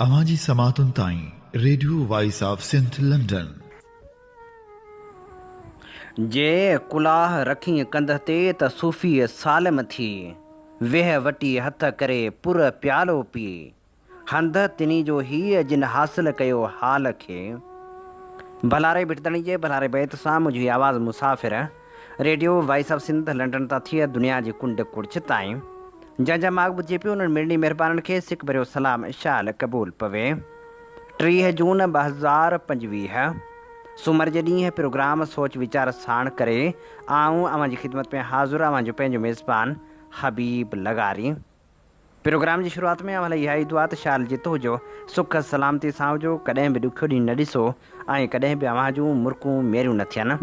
اوهان جي سماعتن تائين radio voice of Sindh London. جي ڪلاهه رکين ڪنڌ تي ته صوفي سالم ٿي، ويهه وٽي هٿ ڪري پر پيالو پي، هنڌ تني جو هيء جن حاصل ڪيو حال کي. ڀلاري ڀٽدڻي جي ڀلاري بيت سان منهنجي هي آواز مسافر radio voice of Sindh London تان ٿي دنيا جي ڪنڊ ڪڙڇ تائين جنهن جا ماڳ ٻڌجي پيو انهن مڙني مهربانن کي سڪ ڀريو سلام شال قبول پوي. 30 جون 2025 سومر جي ڏينهن پروگرام سوچ ويچار ساڻ ڪري آئون اوهان جي خدمت ۾ حاضر اوهان جو پنهنجو ميزبان حبيب لغاري. پروگرام جي شروعات ۾ اوهان لاء اها ئي دعا ته شال جت هجو، سک سلامتي سان هجو، ڪڏهن به ڏکيو ڏينهن نه ڏسو ۽ ڪڏهن به اوهان جون مرڪون ميريون نه ٿين.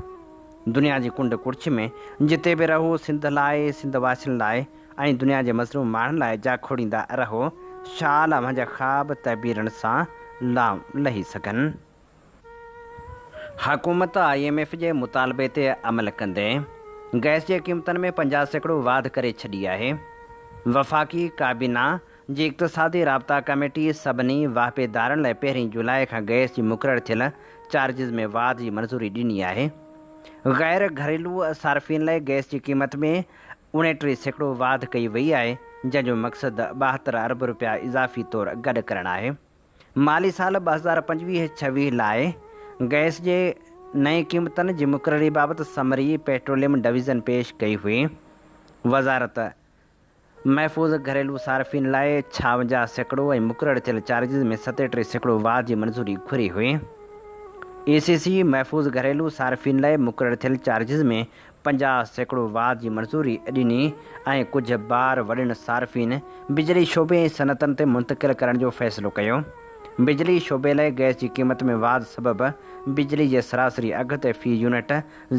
دنيا جي ڪنڊ ڪڙڇ ۾ جتي به رهو سنڌ لاء، سنڌ واسين لاء ۽ دنيا جي مظلوم ماڻهن لاء جاکوڙيندا رهو، شال اوهان جا خواب تعبيرن سان لائون لهي سگهن. حڪومت I M F جي مطالبي تي عمل ڪندي گئس جي قيمتن ۾ 50% واڌ ڪري ڇڏي آهي. وفاقي ڪابينا جي اقتصادي رابطا ڪميٽي سڀني واهپيدارن لاء پهرين جولاء کان گئس جي مقرر ٿيل چارجز ۾ واڌ جي منظوري ڏني آهي. غير گهريلو صارفين لاء گئس جي قيمت ۾ 29% واڌ ڪئي وئي آهي، جنهن جو مقصد 72 ارب رپيا اضافي طور گڏ ڪرڻ آهي. مالي سال 2025 26 لاء گئس جي نئين قيمتن جي مقرري بابت سمري پيٽروليم ڊويزن پيش ڪئي هئي. وزارت محفوظ گهريلو صارفين لاء 56% ۽ مقرر ٿيل چارجز ۾ 37% واڌ جي منظوري گهري هئي. اي سي سي محفوظ گهريلو صارفين لاء مقرر ٿيل چارجز ۾ 50% واڌ جي منظوري ڏني ۽ ڪجهه بار وڏن صارفين، بجلي شعبي ۽ صنعتن تي منتقل ڪرڻ جو فيصلو ڪيو. بجلي شعبي لاء گئس جي قيمت ۾ واڌ سبب بجلي جي سراسري اگهه تي في يونٽ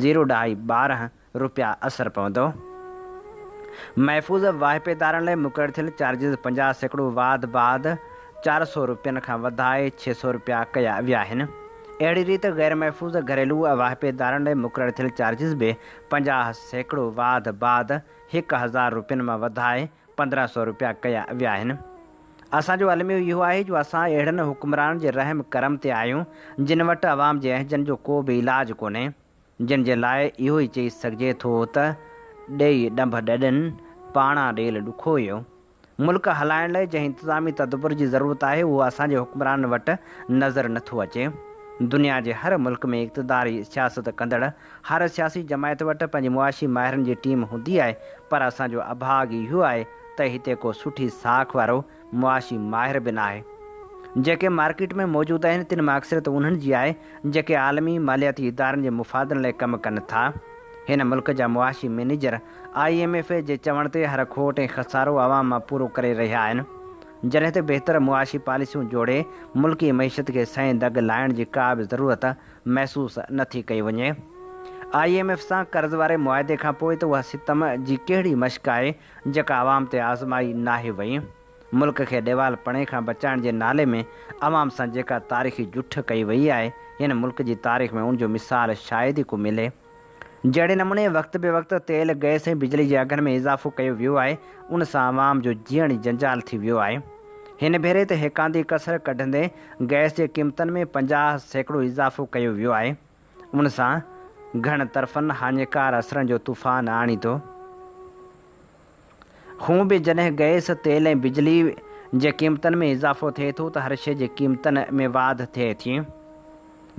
زيرو ڏهائي 12 رپيا اثر پوندو. محفوظ واهپيدارن لاء مقرر ٿيل چارجز 50% واڌ بعد 400 رپين کان وڌائي 600 رپيا ڪيا ويا آهن. اهڙي ريت غير محفوظ گهريلو واهپيدارن لاء مقرر ٿيل چارجز به 50% واڌ بعد 1000 رپين مان وڌائي 1500 رپيا ڪيا ويا آهن. اسان جو الميو اهو آهي جو اسان اهڙن حڪمرانن جي رحم ڪرم تي آهيون جن وٽ عوام جي اهنجن جو ڪو به علاج ڪونهي جن جي لاء اهو ئي چئي سگهجي ٿو ته ڏيئي ڏنڀ ڏڏن، پاڻان ڏيل ڏکوئيو. ملڪ هلائڻ لاء جنهن انتظامي تدبر جي ضرورت آهي اهو اسان جي حڪمرانن وٽ نظر نه ٿو اچي. دنيا جي هر ملڪ ۾ اقتداري سياست ڪندڙ هر سياسي جماعت وٽ پنهنجي معاشي ماهرن جي ٽيم هوندي آهي پر اسان جو اڀاڳ اهو آهي ته هتي ڪو سٺي ساک وارو معاشي ماهر به ناهي. جيڪي مارڪيٽ ۾ موجود آهن تن مان اڪثريت انهن جي آهي جيڪي عالمي مالياتي ادارن جي مفادن لاء ڪم ڪن ٿا. هن ملڪ جا معاشي مئنيجر I M F جي چوڻ تي هر کوٽ ۽ خسارو عوام مان پورو ڪري رهيا آهن. جڏهن ته بهتر معاشي پاليسيون جوڙي ملڪي معيشت کي سئين دڳ لائڻ جي ڪا به ضرورت محسوس نه ٿي ڪئي وڃي. I M F سان قرض واري معاهدي کان پوء ته اها ستم جي ڪهڙي مشق آهي جيڪا عوام تي آزمائي ناهي وئي. ملڪ کي ڏيوالپڻي کان بچائڻ جي نالي ۾ عوام سان جيڪا تاريخي جٺ ڪئي وئي آهي، هن ملڪ جي تاريخ ۾ ان جو مثال شايد ئي ڪو ملي. جهڙي نموني وقت به وقت تيل، گئس ۽ بجلي جي اگهن ۾ اضافو ڪيو ويو آهي، ان سان عوام جو جيئڻ ئي جنجال ٿي ويو آهي. هن ڀيري ته هيڪاندي ڪسر ڪڍندي گئس جي قيمتن ۾ 50% اضافو ڪيو ويو آهي. ان سان گهڻ طرفن هاڃيڪار اثرن جو طوفان آڻيندو. هونء به جڏهن گئس، تيل ۽ بجلي جي قيمتن ۾ اضافو ٿئي ٿو ته هر شيء جي قيمتن ۾ واڌ ٿئي ٿي،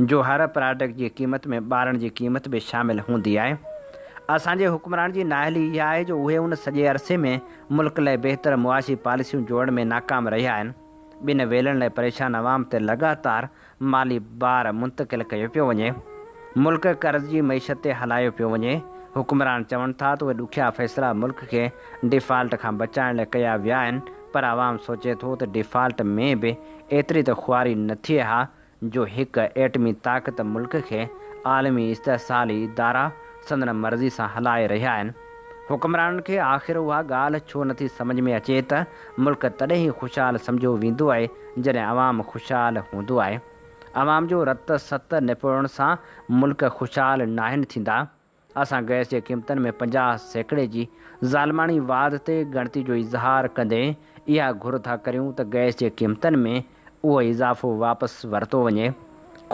جو هر پراڊڪٽ جي قيمت ۾ ٻارڻ جي قيمت به شامل هوندي آهي. اسان جي حڪمرانن جي نااهلي اها آهي جو اهي ان سڄي عرصي ۾ ملڪ لاء بهتر معاشي پاليسيون جوڙڻ ۾ ناڪام رهيا آهن. ٻن ويلن لاء پريشان عوام تي لڳاتار مالي بار منتقل ڪيو پيو وڃي. ملڪ قرض جي معيشت تي هلايو پيو وڃي. حڪمران چون ٿا ته اهي ڏکيا فيصلا ملڪ کي ڊيفالٽ کان بچائڻ لاء ڪيا ويا آهن پر عوام سوچي ٿو ته ڊيفالٽ ۾ به ايتري ته خواري نه ٿئي ها جو هڪ ايٽمي طاقت ملڪ کي عالمي استحصالي ادارا سندن مرضي سان هلائي رهيا آهن. حڪمرانن کي آخر اها ڳالهه ڇو نٿي سمجهه ۾ اچي ته ملڪ تڏهن ئي خوشحال سمجهيو ويندو آهي جڏهن عوام خوشحال هوندو آهي. عوام جو رت ست نپوڙڻ سان ملڪ خوشحال ناهن ٿيندا. اسان گئس جي قيمتن ۾ 50% جي ظالماڻي واڌ تي ڳڻتي جو اظهار ڪندي اها گهر ٿا ڪريون ته گئس جي قيمتن ۾ اهو اضافو واپس ورتو وڃي.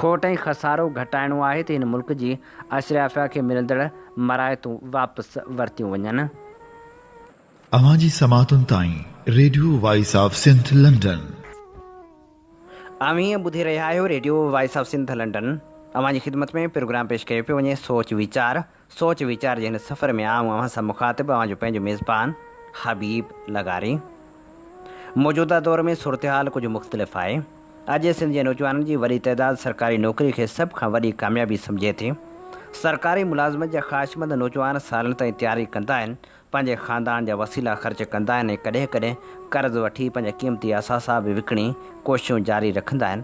کوٽ ۽ خسارو گهٽائڻو آهي ته هن ملڪ جي اشرافيا کي ملندڙ مراعتون واپس ورتيون وڃن. اوهان جي سماعتن تائين radio voice of Sindh London. اوهين ٻڌي رهيا آهيو radio voice of Sindh London. اوهان جي خدمت ۾ پروگرام پيش ڪيو پيو وڃي سوچ ويچار. سوچ ويچار جي هن سفر ۾ آئون اوهان سان مخاطب اوهان جو پنهنجو ميزبان حبيب لغاري. موجوده دور ۾ صورتحال ڪجهه مختلف آهي. اڄ سنڌ جي نوجوانن جي وڏي تعداد سرڪاري نوڪري کي سڀ کان وڏي ڪاميابي سمجهي ٿي. سرڪاري ملازمت جا خواهشمند نوجوان سالن تائين تياري ڪندا آهن، پنهنجي خاندان جا وسيلا خرچ ڪندا آهن ۽ ڪڏهن ڪڏهن قرض وٺي پنهنجا قيمتي اثاثا به وڪڻي ڪوششون جاري رکندا آهن.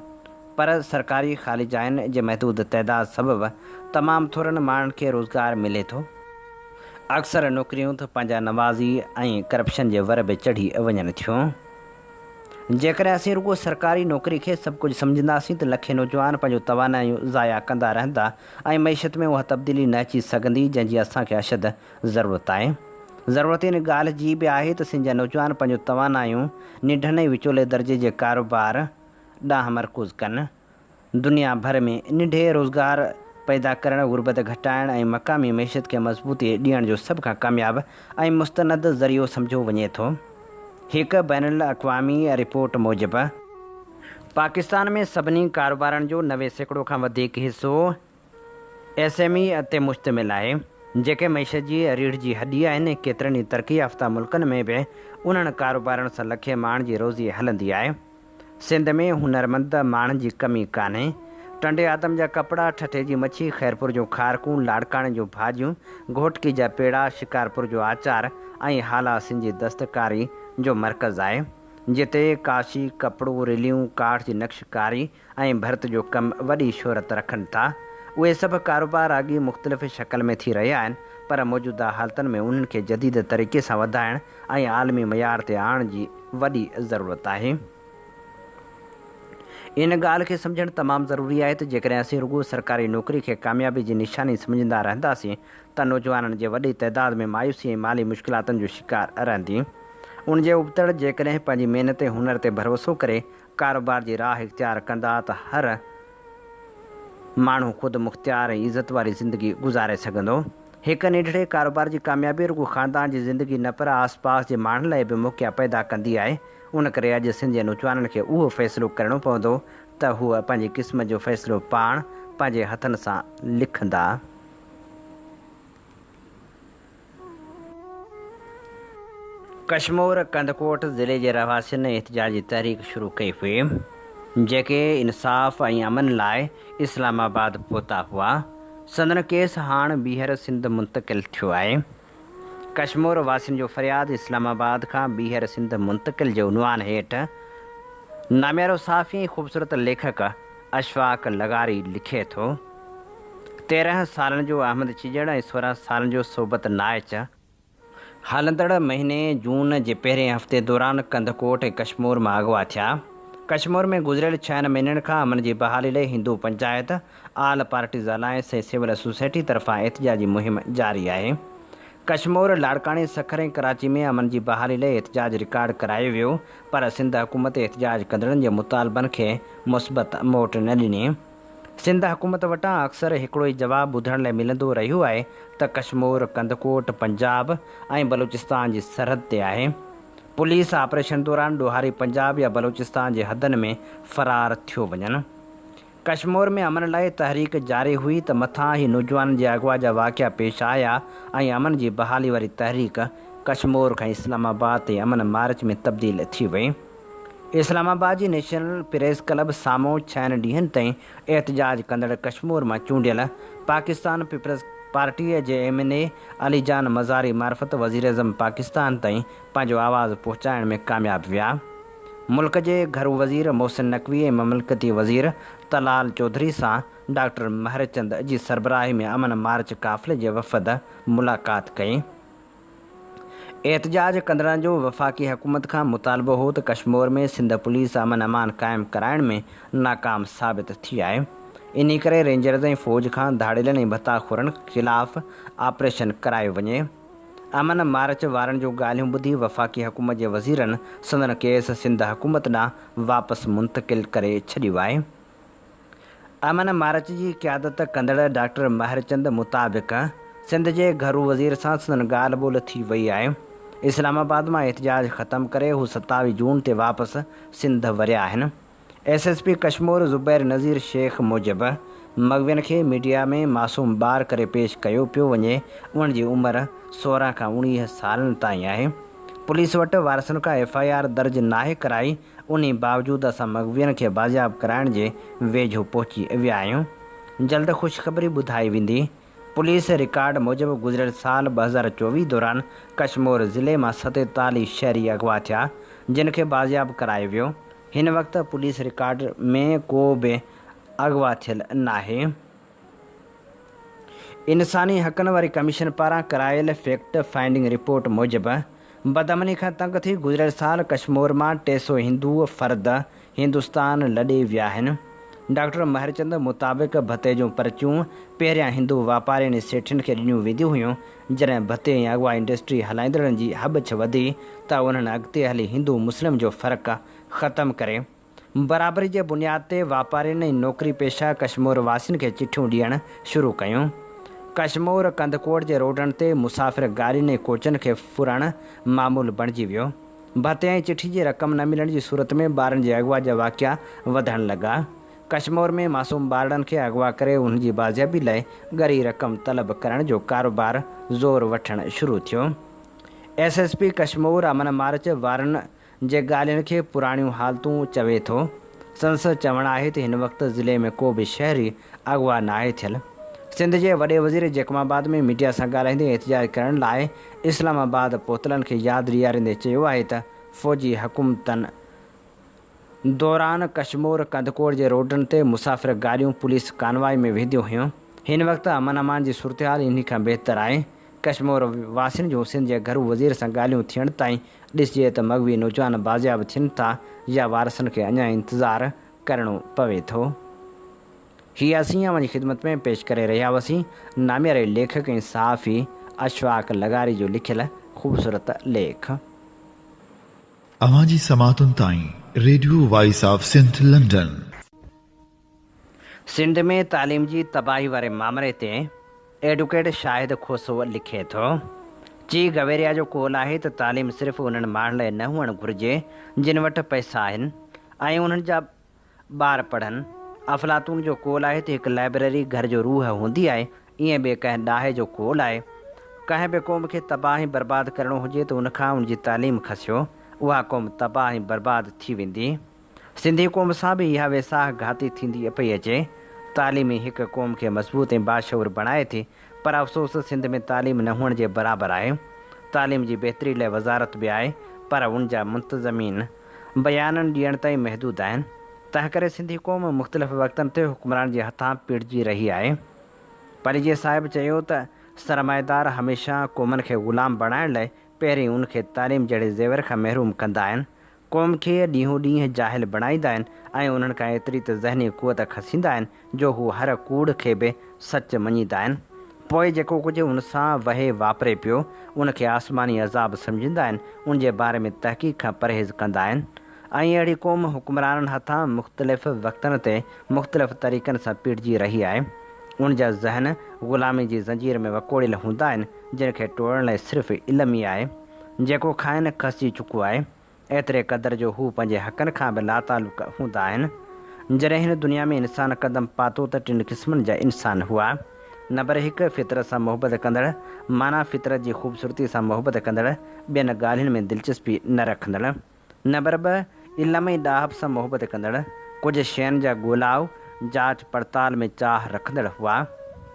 پر سرڪاري خالي جاين جي محدود تعداد سبب تمام ٿورن ماڻهن کي روزگار ملي ٿو. اڪثر نوڪريون ته پنهنجا نوازي ۽ ڪرپشن جي ور به چڙهي وڃن ٿيون. جيڪڏهن اسين رڳو سرڪاري نوڪري کي سڀ ڪجهه سمجهنداسين ته لکين نوجوان پنهنجون توانايون ضايع ڪندا رهندا ۽ معيشت ۾ اها تبديلي نه اچي سگهندي جنهن جي اسان کي اشد ضرورت آهي. ضرورت ان ڳالهه جي به آهي ته سنڌ جا نوجوان پنهنجون توانايون ننڍن ۽ وچولي درجي جي ڪاروبار ڏانهن مرڪوز ڪن. دنيا ڀر ۾ ننڍي روزگار پيدا ڪرڻ، غربت گهٽائڻ ۽ مقامي معيشت کي مضبوطي ڏيڻ جو سڀ کان ڪامياب ۽ مستند ذريعو سمجهيو وڃي ٿو. هڪ بين الاقوامي رپورٽ موجب، پاڪستان ۾ سڀني ڪاروبارن جو 90% کان وڌيڪ حصو ايس ايم اي تي مشتمل آهي، جيڪي معيشت جي ريڙهه جي هڏي آهن ۽ ڪيترن ئي ترقي يافته ملڪن ۾ به انهن ڪاروبارن سان لکين ماڻهن جي روزي هلندي آهي. سنڌ ۾ هنرمند ماڻهن جي ڪمي ڪانهي. ٽنڊي آدم جا ڪپڙا، ٺٽي جي مڇي، خيرپور جون کارڪون، لاڙڪاڻي جون ڀاڄيون، گهوٽڪي جا پيڙا، شڪارپور جو آچار ۽ هالا سنڌ جي دستڪاري جو مرڪز آهي، جتي ڪاشي، ڪپڙو، رليون، ڪاٺ جي نقشڪاري، ۽ ڀرت جو ڪم وڏي شهرت رکن ٿا. اهي سڀ ڪاروبار اڳي مختلف شڪل ۾ ٿي رهيا آهن پر موجوده حالتن ۾ انهن کي جديد طريقي سان وڌائڻ ۽ عالمي معيار تي آڻڻ جي وڏي ضرورت آهي. ان ڳالهه کي سمجهڻ تمام ضروري آهي ته جيڪڏهن اسين رڳو سرڪاري نوڪري کي ڪاميابي جي نشاني سمجهندا رهنداسين ته نوجوانن جي وڏي تعداد ۾ مايوسي ۽ مالي مشڪلاتن جو شڪار رهندي. ان جي ابتڙ جيڪڏهن پنهنجي محنت ۽ هنر تي ڀروسو ڪري ڪاروبار جي راهه اختيار ڪندا ته هر ماڻهو خود مختيار ۽ عزت واري زندگي گذاري سگهندو. هڪ ننڍڙي ڪاروبار جي ڪاميابي رڳو خاندان جي زندگي نه پر آس پاس جي ماڻهن لاء به موقعا پيدا ڪندي آهي. ان ڪري اڄ سنڌ جي نوجوانن کي اهو فيصلو ڪرڻو پوندو ته هو پنهنجي قسمت جو فيصلو پاڻ پنهنجي هٿن سان لکندا. ڪشمور ڪنڌڪوٽ ضلعي جي رهواسين احتجاجي تحريڪ شروع ڪئي هئي، جيڪي انصاف ۽ امن لاء اسلام آباد پهتا هئا، سندن ڪيس هاڻ ٻيهر سنڌ منتقل ٿيو آهي. ڪشمور واسين جو فرياد اسلام آباد کان ٻيهر سنڌ منتقل جي عنوان هيٺ ناميارو صحافي ۽ خوبصورت ليکڪ اشفاق لغاري لکي ٿو. 13 سالن جو احمد چڄڙ ۽ 16 سالن جو صحبت نائچ، هلندڙ مهيني جون جي پهرين هفتي دوران ڪنڌڪوٽ ۽ ڪشمور مان اغوا ٿيا. ڪشمور ۾ گذريل ڇهن مهينن کان امن جي بحالي لئي Hindu panchayat, all parties alliance ۽ civil society طرفان احتجاجي مهم جاري آهي. ڪشمور، لاڙڪاڻي، سکر ۽ ڪراچي ۾ امن جي بحالي لئي احتجاج رڪارڊ ڪرايو ويو پر سنڌ حڪومت احتجاج ڪندڙن جي مطالبن کي مثبت موٽ نه ڏني. سنڌ حڪومت وٽان اڪثر هڪڙو ئي جواب ٻڌڻ لاء ملندو رهيو آهي ته ڪشمور، ڪنڌڪوٽ، پنجاب ۽ بلوچستان جي سرحد تي آهي. پوليس آپريشن دوران ڏوهاري پنجاب يا بلوچستان جي حدن ۾ فرار ٿيو وڃن. ڪشمور ۾ امن لاء تحريڪ جاري هئي ته مٿان هي نوجوانن جي اغوا جا واقعا پيش آيا ۽ امن جي بحالي واري تحريڪ ڪشمور کان اسلام آباد تائين امن مارچ ۾ تبديل ٿي وئي. اسلام آباد جي نيشنل پريس ڪلب سامهون ڇهن ڏينهن تائين احتجاج ڪندڙ ڪشمور مان چونڊيل پاڪستان پيپلز پارٽيء جي M N A Ali Jan Mazari معرفت وزيراعظم پاڪستان تائين پنهنجو آواز پهچائڻ ۾ ڪامياب ويا. ملڪ جي گهرو وزير محسن نقوي ۽ مملڪتي وزير طلال چوڌري سان ڊاڪٽر مهرچند جي سربراهي ۾ امن مارچ قافلي جي وفد ملاقات ڪئي. احتجاج ڪندڙن جو وفاقي حڪومت کان مطالبو هو ته ڪشمور ۾ سنڌ پوليس امن امان قائم ڪرائڻ ۾ ناڪام ثابت ٿي آهي انهي ڪري رينجرز ۽ فوج کان ڌاڙيلن ۽ ڀتا خورن خلاف آپريشن ڪرايو وڃي. امن مارچ وارن جون ڳالهيون ٻڌي وفاقي حڪومت جي وزيرن سندن ڪيس سنڌ حڪومت ڏانهن واپس منتقل ڪري ڇڏيو آهي. امن مارچ جي قيادت ڪندڙ ڊاڪٽر مهرچند مطابق سنڌ جي گهرو وزير سان سندن ڳالهه ٻولهه ٿي وئي آهي. اسلام آباد مان احتجاج ختم ڪري هو 27 جون تي واپس سنڌ وريا آهن. S S P Kashmore Zubair Nazir Shaikh موجب مغوين کي ميڊيا ۾ معصوم ٻار ڪري پيش ڪيو پيو وڃي، انهن جي عمر 16 کان 19 سالن تائين آهي. پوليس وٽ وارثن کان ايف I R درج ناهي ڪرائي، انهي باوجود اسان مغوين کي بازياب ڪرائڻ جي ويجهو پهچي ويا آهيون، جلد خوشخبري ٻڌائي ويندي. پوليس رڪارڊ موجب گذريل سال 2024 دوران ڪشمور ضلعي مان 47 شهري اغوا ٿيا، جن کي بازياب ڪرايو ويو. هن وقت پوليس رڪارڊ ۾ ڪو به اغوا ٿيل ناهي. انساني حقن واري ڪميشن پاران ڪرايل فيڪٽ فائنڊنگ رپورٽ موجب بدامني کان تنگ ٿي گذريل سال ڪشمور مان 300 هندو فرد هندستان لڏي ويا آهن. ڊاڪٽر مهرچند مطابق ڀتي جون پرچيون پهريان هندو واپارين ۽ سيٺين کي ڏنيون وينديون هيون، جڏهن ڀتي ۽ اغوا انڊسٽري هلائيندڙن جي هٻڇ وڌي ته انهن اڳتي هلي هندو مسلم جو فرق ختم ڪري برابري جي بنياد تي واپارين ۽ نوڪري پيشه ڪشمور واسين کي چٺيون ڏيڻ شروع ڪيون. ڪشمور ڪنڌڪوٽ جي روڊن تي مسافر گاڏين ۽ ڪوچن کي ڦرڻ معمول بڻجي ويو. ڀتي ۽ چٺي جي رقم نه ملڻ جي صورت ۾ ٻارن جي اغوا جا واقعا وڌڻ لڳا. ڪشمور ۾ معصوم ٻارڙن کي اغوا ڪري انهن جي بازيابي لاء ڳري رقم طلب ڪرڻ جو ڪاروبار زور وٺڻ شروع ٿيو. ايس ايس پي ڪشمور امن مارچ وارن جي ڳالهين کي پراڻيون حالتون چوي ٿو. سندس چوڻ آهي ته هن وقت ضلعي ۾ ڪو به شهري اغوا ناهي ٿيل. سنڌ جي وڏي وزير جيڪب آباد ۾ ميڊيا سان ڳالهائيندي احتجاج ڪرڻ لاء اسلام آباد پهتلن کي ياد ڏياريندي چيو آهي ته فوجي حڪومتن دوران ڪشمور ڪنڌڪوٽ جي روڊن تي مسافر گاڏيون پوليس ڪانوائي ۾ وينديون هيون، هن وقت امن امان جي صورتحال انهي کان بهتر آهي، ڪشمور واسين جون سنڌ جي گهرو وزير سان ڳالهيون ٿيڻ تائين ڏسجي ته مغوي نوجوان بازياب ٿين ٿا يا وارثن کي اڃا انتظار ڪرڻو پوي ٿو. هي اسين اوهان جي خدمت ۾ پيش ڪري رهيا هئاسين نامياري ليکڪ ۽ صحافي اشفاق لغاري جو لکيل خوبصورت ليک. اوهان جي سماعتن تائين radio voice of Sindh London. Sindh ۾ تعليم جي تباهي واري مامري تي ايڊوڪيٽ شاهد کوسو لکي ٿو، چي گويريا جو قول آهي ته تعليم صرف انهن ماڻهن لاء نه هئڻ گهرجي جن وٽ پئسا آهن ۽ انهن جا ٻار پڙهن. افلاطون جو قول آهي ته هڪ لائبريري گهر جو روح هوندي آهي، ائين ٻئي ڪنهن ڏاهي جو قول آهي. ڪنهن به قوم کي تباهه ۽ برباد ڪرڻو هجي ته ان کان ان جي تعليم کسيو، اها قوم تباهه ۽ برباد ٿي ويندي. سنڌي قوم سان به اها ويساهه گهاتي ٿيندي پئي اچي. تعليم ئي هڪ قوم کي مضبوط ۽ باشعور بڻائي ٿي، پر افسوس سنڌ ۾ تعليم نه هئڻ جي برابر آهي. تعليم جي بهتري لاء وزارت به آهي، پر ان جا منتظمين بيانن ڏيڻ تائين محدود آهن. تنهنڪري سنڌي قوم مختلف وقتن تي حڪمرانن جي هٿان پيڙجي رهي آهي. پليجي صاحب چيو ته سرمائيدار هميشه قومن کي غلام بڻائڻ لاء پهرين ان کي تعليم جهڙي زيور کان محروم ڪندا آهن، قوم کي ڏينهون ڏينهن جاهل بڻائيندا آهن ۽ انهن کان ايتري ته ذهني قوت کسيندا آهن جو هو هر ڪوڙ کي به سچ مڃيندا آهن. پوء جيڪو ڪجهه ان سان وهي واپري پيو، ان کي آسماني عذاب سمجهندا آهن، ان جي باري ۾ تحقيق کان پرهيز ڪندا آهن ۽ اهڙي قوم حڪمرانن هٿان مختلف وقتن تي مختلف طريقن سان پيڙجي رهي آهي. ان جا ذهن غلامي جي زنجير ۾ وڪوڙيل هوندا آهن، جن کي ٽوڙڻ لاء صرف علم ئي آهي، جيڪو کانئن کسجي چڪو آهي. ايتري قدر جو هو پنهنجي حقن کان به لاتعلق هوندا آهن. جڏهن هن دنيا ۾ انسان قدم پاتو ته ٽن قسمن جا انسان هئا. نمبر هڪ، فطرت سان محبت ڪندڙ، معنيٰ فطرت جي خوبصورتي سان محبت ڪندڙ، ٻين ڳالهين ۾ دلچسپي نه رکندڙ. نمبر ٻه، علم ۽ ڏاهپ سان محبت ڪندڙ، ڪجهه شين جا ڳولائو، جاچ پڙتال ۾ چاهه رکندڙ هئا.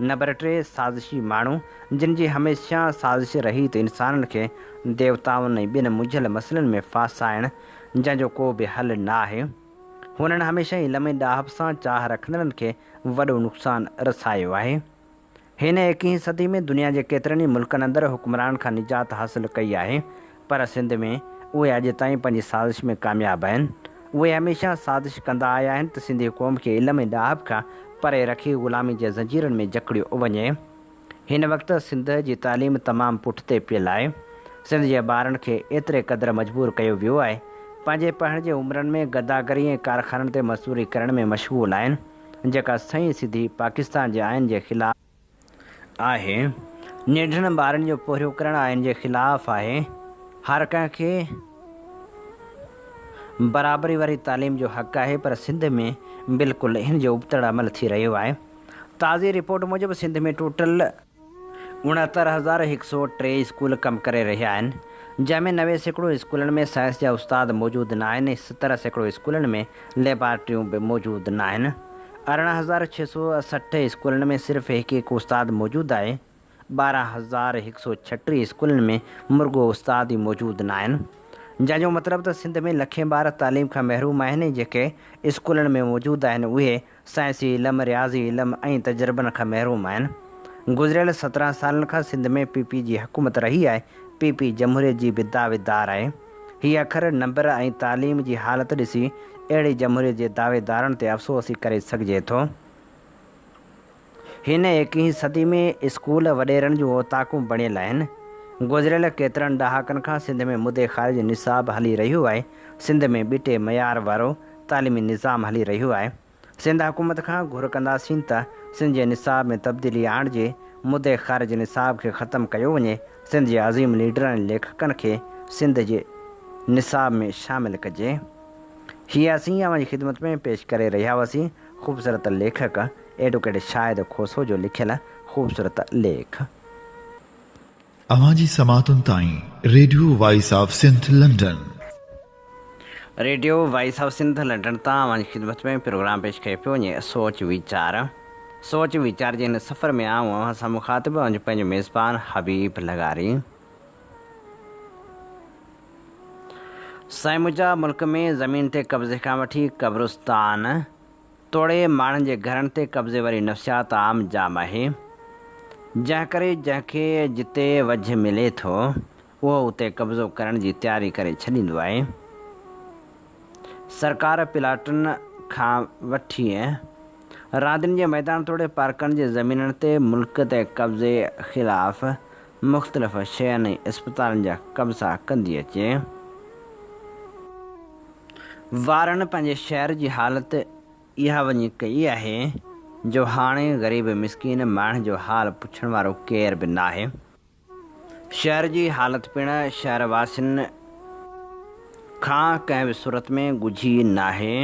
نمبر ٽي، سازشي ماڻهو، جن جي هميشه سازش رهي ته انسانن کي ديوتائن ۽ ٻين منجهيل مسئلن ۾ ڦاسائڻ، جنهن جو ڪو به حل نه آهي. هنن هميشه علم ۽ ڏاهپ سان چاهه رکندڙن کي وڏو نقصان رسايو آهي. هن ايڪيهين صدي ۾ دنيا جي ڪيترن ئي ملڪن اندر حڪمرانن کان نجات حاصل ڪئي آهي، پر سنڌ ۾ اهي اڄ تائين پنهنجي سازش ۾ ڪامياب آهن. اهي هميشه سازش ڪندا آيا آهن ته سنڌي قوم کي علم ۽ ڏاهپ کان پري رکي غلامي جي زنجيرن ۾ جڪڙيو وڃي. هن وقت سنڌ جي تعليم تمام پٺتي پيل آهي. سنڌ جي ٻارن کي ايتري قدر مجبور ڪيو ويو آهي، پنهنجي پڙهڻ جي عمرن ۾ گداگري ۽ ڪارخانن تي مزدوري ڪرڻ ۾ مشغول آهن، جيڪا سنئين سڌي پاڪستان جي آئين جي خلاف آهي. ننڍڙن ٻارن جو پورهيو ڪرڻ آئين جي خلاف آهي. هر ڪنهن کي برابري واري تعليم جو حق آهي پر سنڌ ۾ بلڪل هن جو ابتڙ عمل ٿي رهيو آهي. تازي رپورٽ موجب سنڌ ۾ ٽوٽل 69103 اسڪول ڪم ڪري رهيا آهن، جنهن ۾ 90% اسڪولن ۾ سائنس جا استاد موجود ناهن ۽ 70% اسڪولن ۾ ليبارٽريون به موجود ناهن. 18660 اسڪولن ۾ صرف هڪ هڪ استاد موجود آهي. 12136 اسڪولن ۾ مرڳو استاد ئي موجود ناهن. جنهن جو مطلب ته سنڌ ۾ لکين ٻار تعليم کان محروم آهن ۽ جيڪي اسڪولن ۾ موجود آهن اهي سائنسي علم، رياضي علم ۽ تجربن کان محروم آهن. گذريل 17 سالن کان سنڌ ۾ پي پي جي حڪومت رهي آهي، پي پي جمهوريت جي به دعويدار آهي. هي اکر، نمبر ۽ تعليم جي حالت ڏسي اهڙي جمهوريت جي دعويدارن تي افسوس ئي ڪري سگهجي ٿو. هن ايڪيهين صدي ۾ اسڪول وڏيرن جون اوطاقون بڻيل آهن. گذريل ڪيترن ڏهاڪن کان سنڌ ۾ مدي خارج نصاب هلي رهيو آهي. سنڌ ۾ ٻٽي معيار وارو تعليمي نظام هلي رهيو آهي. سنڌ حڪومت کان گهر ڪنداسين ته سنڌ جي نصاب ۾ تبديلي آڻجي، مدي خارج نصاب کي ختم ڪيو وڃي، سنڌ جي عظيم ليڊرن ۽ ليکڪن کي سنڌ جي نصاب ۾ شامل ڪجي. هي اسين اوهان جي خدمت ۾ پيش ڪري رهيا هئاسين. خوبصورت ليکڪ ايڊوڪيٽ شاهد کوسو جو لکيل خوبصورت ليک. اوهان جي سماعتن تائين radio voice of Sindh London. Radio voice of Sindh London تان اوهان جي خدمت ۾ پروگرام پيش ڪيو پيو وڃي سوچ ويچار. سوچ ويچار جي هن سفر ۾ آئون اوهان سان مخاطب اوهان جو پنهنجو ميزبان حبيب لغاري. سائين منهنجا ملڪ ۾ زمين تي قبضي کان وٺي قبرستان توڙي ماڻهن جي گهرن تي قبضي واري نفسيات عام جام آهي جنهن ڪري جنهن کي جتي وجهه ملي ٿو اهو اتي قبضو ڪرڻ جي تياري ڪري ڇڏيندو آهي. سرڪار پلاٽن کان وٺي راندين جي ميدان توڙي پارڪن جي زمينن تي ملڪ تي قبضي خلاف مختلف شين ۽ اسپتالن جا قبضا ڪندي اچي. وارن پنهنجي شهر جي حالت اها وڃي ڪئي آهي جو هاڻي غريب مسڪين ماڻهن جو حال پڇڻ وارو ڪير به ناهي. شهر جي حالت پڻ شهر واسين کان ڪنهن به صورت ۾ ڳجهي ناهي.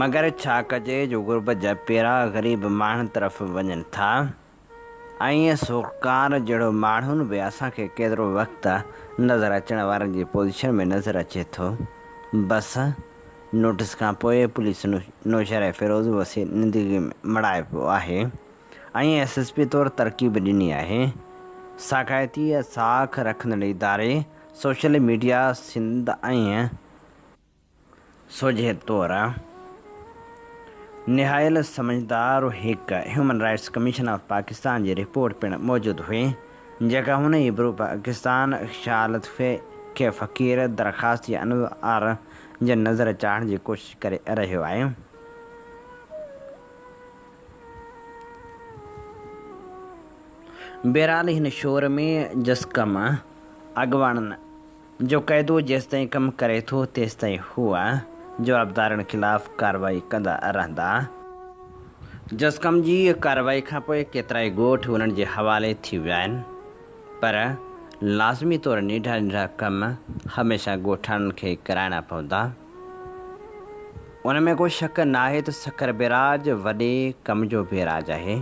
مگر ڇا ڪجي جو غربت جا پيرا غريب ماڻهن طرف وڃن ٿا ۽ سرڪار جهڙو ماڻهن به اسان کي ڪيترو وقت نظر اچڻ وارن جي پوزيشن ۾ نظر اچي ٿو. بس نوٽيس کان پوء پوليس نوشهره فيروز وسي نندگي ۾ مڙائي پيو آهي ۽ ايس ايس پي طور ترقي به ڏني آهي. ساکائتي ساک رکندڙ اداري سوشل ميڊيا سنڌ ۽ سوجهي طور نهايل سمجهدار هڪ human rights commission of Pakistan جي رپورٽ پڻ موجود هئي جيڪا هن ئي برو پاڪستان شاهه لطفي کي فقير درخواست جي انوار جي نظر چاڙهڻ جي ڪوشش ڪري رهيو آهي. بهرحال هن شور ۾ جسقم اڳواڻن جو قاعدو جيستائين ڪم ڪري ٿو تيستائين هو جوابدارن خلاف ڪارروائي ڪندا رهندا. جسقم جي ڪارروائي کانپوء ڪيترائي ڳوٺ انهن جي حوالي ٿي ويا آهن پر لازمي طور ننڍا ننڍا ڪم هميشه ڳوٺاڻن کي ئي ڪرائڻا پوندا. ان ۾ ڪو شڪ ناهي ته سکر بيراج وڏي ڪم جو بيراج آهي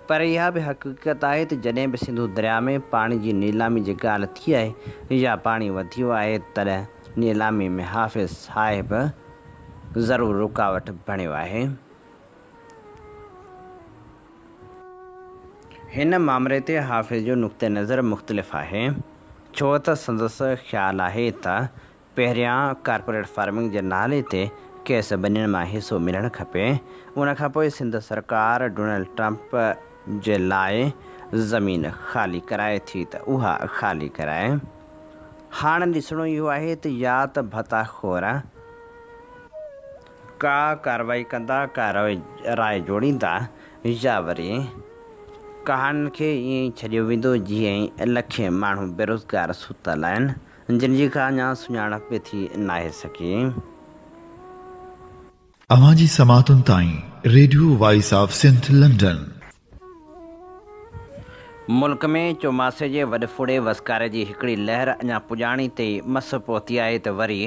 پر اها به حقيقت آهي ته جڏهن به سنڌو درياء ۾ پاڻي جي نيلامي جي ڳالهه ٿي آهي يا پاڻي وڌيو آهي تڏهن نيلامي ۾ حافظ صاحب ضرور رڪاوٽ بڻيو آهي. هن مامري تي حافظ جو نقطه نظر مختلف آهي ڇو ته سندس خيال آهي ته پهريان ڪارپوريٽ فارمنگ جي نالي تي کيس ٻنين مان حصو ملڻ کپي، ان کانپوء سنڌ سرڪار ڊونلڊ ٽرمپ جي لاء زمين خالي ڪرائي ٿي ته اها خالي ڪرائي. هاڻ ڏسڻو اهو آهي ته يا ته ڀتا خور. ڪا ڪارروائي ڪندا، ڪا راء جوڙيندا يا وري ڪهاڻين کي ائين ئي ڇڏيو ويندو جيئن لکين ماڻهو بيروزگار ستل آهن، جن جي ڪا اڃا سڃاڻپ به ٿي ناهي سگهي. اوهان جي سماعتن تائين radio voice of Sindh London. ملڪ ۾ چوماسي جي وڏ ڦڙي وسڪاري جي هڪڙي لهر اڃا پڄاڻي تي ئي مس پهتي آهي ته وري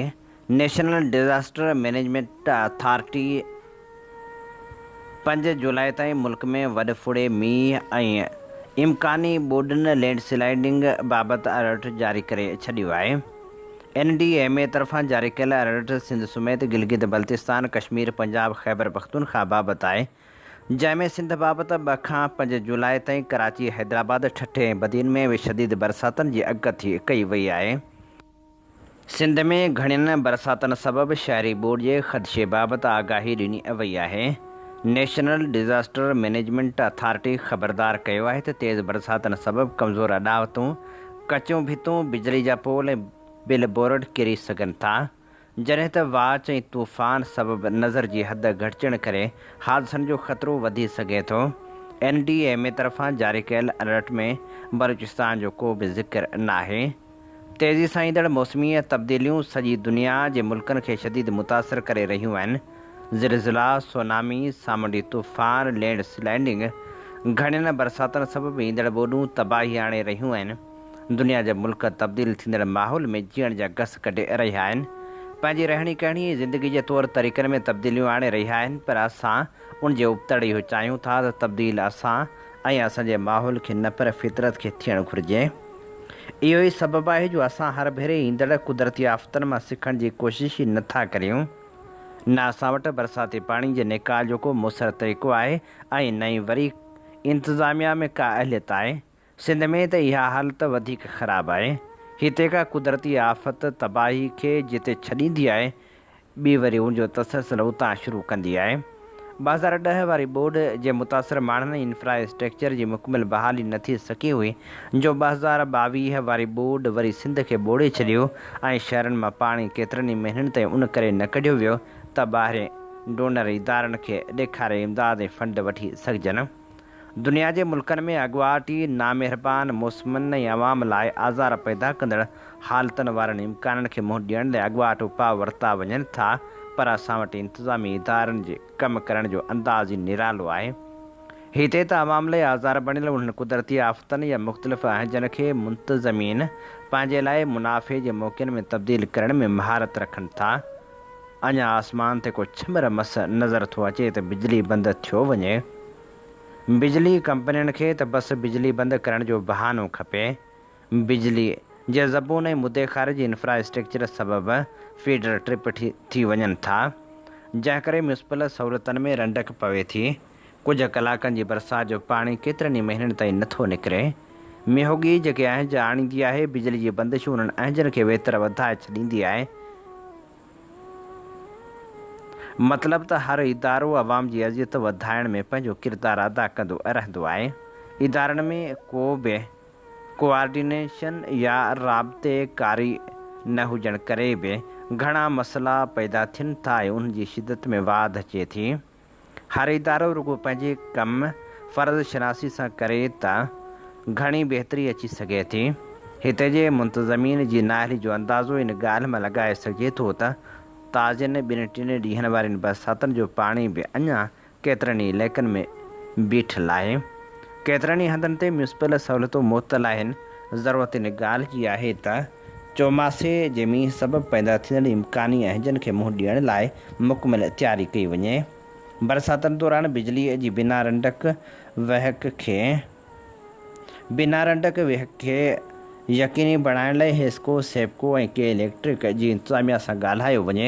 نيشنل ڊزاسٽر مئنيجمينٽ اٿارٽي پنج جولاء تائين ملڪ ۾ وڏ ڦڙي مينهن ۽ امڪاني ٻوڏن لينڊ سلائيڊنگ بابت الرٽ جاري ڪري ڇڏيو آهي. اين ڊي ايم اي طرفان جاري ڪيل الرٽ سنڌ سميت گلگت بلتستان، ڪشمير، پنجاب، خيبرپختونخوا بابت آهي، جنهن ۾ سنڌ بابت ٻه کان پنج جولاء تائين ڪراچي، حيدرآباد، ٺٽي ۽ بدين ۾ به شديد برساتن جي اڳڪٿي ڪئي وئي آهي. سنڌ ۾ گهڻين برساتن سبب شهري ٻوڏ جي خدشي بابت آگاهي ڏني وئي آهي. نيشنل ڊزاسٽر مئنيجمينٽ اٿارٽي خبردار ڪيو آهي ته تيز برساتن سبب ڪمزور اڏاوتون، ڪچيون ڀتون، بجلي جا پول ۽ بل بورڊ ڪري سگهن ٿا، جڏهن ته واچ ۽ طوفان سبب نظر جي حد گهٽجڻ ڪري حادثن جو خطرو وڌي سگهي ٿو. اين ڊي ايم اي طرفان جاري ڪيل الرٽ ۾ بلوچستان جو ڪو به ذڪر ناهي. تيزي سان ايندڙ موسمي تبديليون سڄي دنيا جي ملڪن کي شديد متاثر ڪري رهيون آهن. زلزلا، سونامي، سامونڊي طوفان، لينڊ سلائيڊنگ، گهڻين برساتن سبب ايندڙ ٻوڏون تباهي آڻي رهيون آهن. دنيا جا ملڪ تبديل ٿيندڙ ماحول ۾ جيئڻ جا گس ڪڍي رهيا آهن. پنهنجي رهڻي ڪهڻي ۽ زندگي جي طور طريقن ۾ تبديليون آڻي رهيا آهن پر اسان ان جي ابتڙ اهو چاهيون ٿا ته تبديل اسان ۽ اسان جي ماحول کي نه پر فطرت کي ٿيڻ گهرجي. اهو ئي سبب آهي جو اسان هر ڀيري ايندڙ قدرتي آفتن مان سکڻ جي ڪوشش ئي نه ٿا ڪريون. نه اسان وٽ برساتي پاڻي جي نيڪال جو ڪو موثر طريقو آهي ۽ نه ئي وري انتظاميا ۾ ڪا اهليت آهي. سنڌ ۾ ته اها حالت وڌيڪ خراب آهي. هتي ڪا قدرتي آفت تباهي کي جتي ڇڏيندي آهي ٻي وري ان جو تسلسل اتان شروع ڪندي آهي. 2010 واري ٻوڏ جي متاثر ماڻهن ۽ انفرا اسٽرڪچر جي مڪمل بحالي نه ٿي سگهي هئي جو 2022 واري ٻوڏ وري سنڌ کي ٻوڙي ڇڏيو ۽ شهرن مان پاڻي ڪيترن ئي مهينن تائين ان ڪري نه ڪڍيو ويو ته ٻاهرين ڊونر ادارن کي ڏيکاري امداد ۽ فنڊ وٺي سگهجن. دنيا جي ملڪن ۾ اڳواٽ ئي نامهربان موسمن ۽ عوام لاء آزار پيدا ڪندڙ حالتن وارن امڪانن کي منهن ڏيڻ لاء اڳواٽ اپاء ورتا وڃن ٿا پر اسان وٽ انتظامي ادارن جي ڪم ڪرڻ جو انداز ئي نرالو آهي. هتي ته عوام لاء آزار بڻيل انهن قدرتي آفتن يا مختلف اهنجن کي منتظمين پنهنجي لاء منافعي جي موقعن ۾ تبديل ڪرڻ ۾ مهارت رکن ٿا. اڃا آسمان تي ڪو ڇمر مس نظر ٿو اچي ته بجلي بند ٿيو وڃي. بجلي ڪمپنين کي ته بس بجلي بند ڪرڻ جو بهانو کپي. بجلي جي زبون ۽ مدي خارج انفرا اسٽرڪچر سبب فيڊر ٽرپ ٿي وڃن ٿا، جنهن ڪري ميونسپل سهولتن ۾ رنڊڪ پوي ٿي. ڪجهه ڪلاڪن جي برسات جو پاڻي ڪيترن ئي مهينن تائين نٿو نڪري. مينهوڳي جيڪي اهنج آڻيندي آهي، بجلي جي بندش انهن اهنجن کي ويتر وڌائي ڇڏيندي آهي. مطلب ته هر ادارو عوام جي اذيت وڌائڻ ۾ پنهنجو ڪردار ادا ڪندو رهندو آهي. ادارن ۾ ڪو به ڪوآرڊينيشن يا رابطي ڪاري نه هجڻ ڪري به گهڻا مسئلا پيدا ٿين ٿا ۽ انهن جي شدت ۾ واڌ اچي ٿي. هر ادارو رڳو پنهنجي ڪم فرض شناسي سان ڪري ته گهڻي بهتري اچي سگهي ٿي. هتي جي منتظمين جي نااهلي جو اندازو ان ڳالهه مان لڳائي سگهجي ٿو ته تازين ٻن ٽن ڏينهن وارين برساتن جو پاڻي به اڃا ڪيترن ئي علائقن ۾ بيٺل آهي. ڪيترن ئي هنڌن تي ميونسپل سهولتون معطل آهن. ضرورت ان ڳالهه جي آهي ته چوماسي جي مينهن سبب پيدا ٿيندڙ امڪاني اهنجن کي منهن ڏيڻ لاء مڪمل تياري ڪئي وڃي. برساتن دوران بجليء جي بنا رنڊڪ وهڪ کي بنا رنڊڪ وهڪ کي يقيني بڻائڻ لاء حيسڪو، سيپڪو ۽ ڪي اليڪٽرڪ جي انتظاميا سان ڳالهايو وڃي.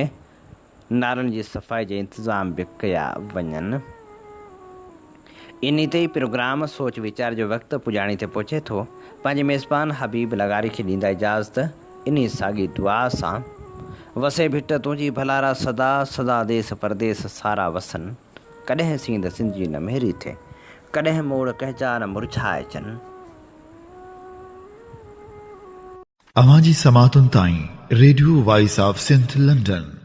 نالن جي صفائي جا انتظام به ڪيا وڃن. انهي تي ئي پروگرام سوچ ويچار جو وقت پڄاڻي تي پهچي ٿو. پنهنجي ميزبان حبيب لغاري کي ڏيندا اجازت انهي ساڳي دعا سان. وسي ڀٽ تنهنجي ڀلارا سدا سدا ديس پرديس سارا وسن. ڪڏهن سينڌ سنڌ جي نه مهري ٿئي. ڪڏهن موڙ ڪنهن جا نه مرجهائجن. اوهان جي سماعتن تائين radio voice of Sindh London.